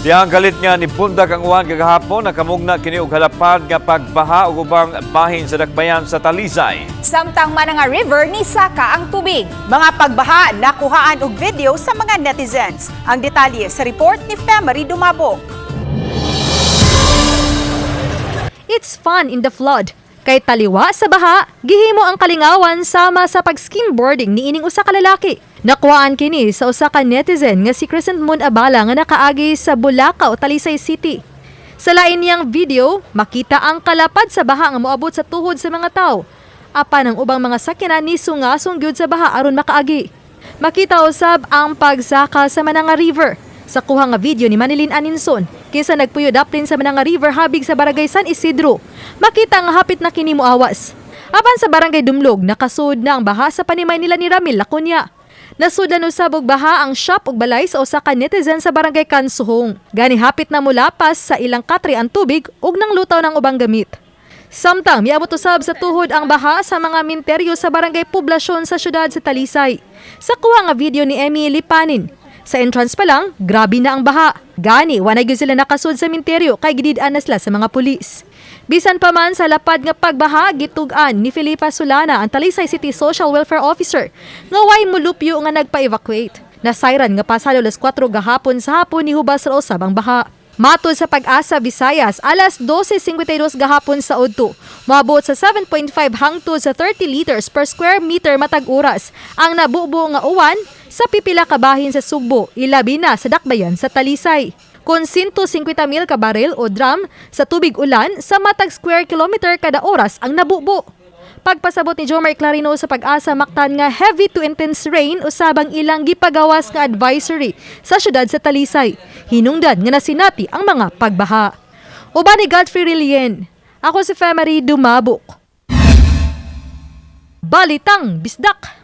Dihang kalit nga nibundak ang uwan kagahapon, nakamugna kini og halapad nga pagbaha ug ubang bahin sa dakbayan sa Talisay. Samtang Mananga River ni saka ang tubig. Mga pagbaha nakuhaan og video sa mga netizens. Ang detalye sa report ni Femery Dumabok. It's fun in the flood. Kay taliwa sa baha, gihimo ang kalingawan sama sa pag-skimboarding ni ining usa ka lalaki. Nakuhaan kini sa usa ka netizen nga si Crescent Moon Abala nga nakaagi sa Bulacau, Talisay City. Sa lain niyang video, makita ang kalapad sa baha nga moabot sa tuhod sa mga tao. Apan ang ubang mga sakyanan ni sungasong gyud sa baha aron makaagi. Makita usab ang pagsaka sa Mananga River. Sa kuha nga video ni Manilin Aninson, kinsa nagpuyo daplin sa Mananga River habig sa barangay San Isidro. Makita nga hapit na kini moawas. Apan sa barangay Dumlog, nakasud na ang baha sa panimay nila ni Ramil Lacunya. Nasudlan usab og baha ang shop ug balay sa usa ka netizen sa barangay Kansuhong. Gani hapit na mulapas sa ilang katre ang tubig ug nanglutaw ng ubang gamit. Samtang miabot usab sa tuhod ang baha sa mga minteryo sa barangay Poblasyon sa syudad sa Talisay. Sa kuha nga video ni Emmy Lipanin. Sa entrance pa lang, grabe na ang baha. Gani, wala gyud sila nakasud sa minteryo kay gidid-an na sila sa mga pulis. Bisan pa man sa lapad nga pagbaha, gitug-an ni Felipa Solana, ang Talisay City Social Welfare Officer, nga way mulupyo nga nagpa-evacuate. Nasayran nga pasado alas 4 gahapon sa hapon ni hubas ra usab ang baha. Matod sa Pag-asa Visayas, alas 12:52 gahapon sa udto, moabot sa 7.5 hangtod sa 30 liters per square meter matag oras ang nabubo nga uwan sa pipila ka bahin sa Sugbo, ilabi na sa Dakbayan sa Talisay. Kon 150 mil ka baril o drum sa tubig ulan sa matag square kilometer kada oras ang nabubo. Pagpasabot ni Jomar Clarino sa Pag-asa, Mactan nga heavy to intense rain usabang ilang gipagawas nga advisory sa syudad sa Talisay. Hinungdan nga nasinati ang mga pagbaha. Uban ni Godfrey Rilien. Ako si Femery Dumabok. Balitang Bisdak.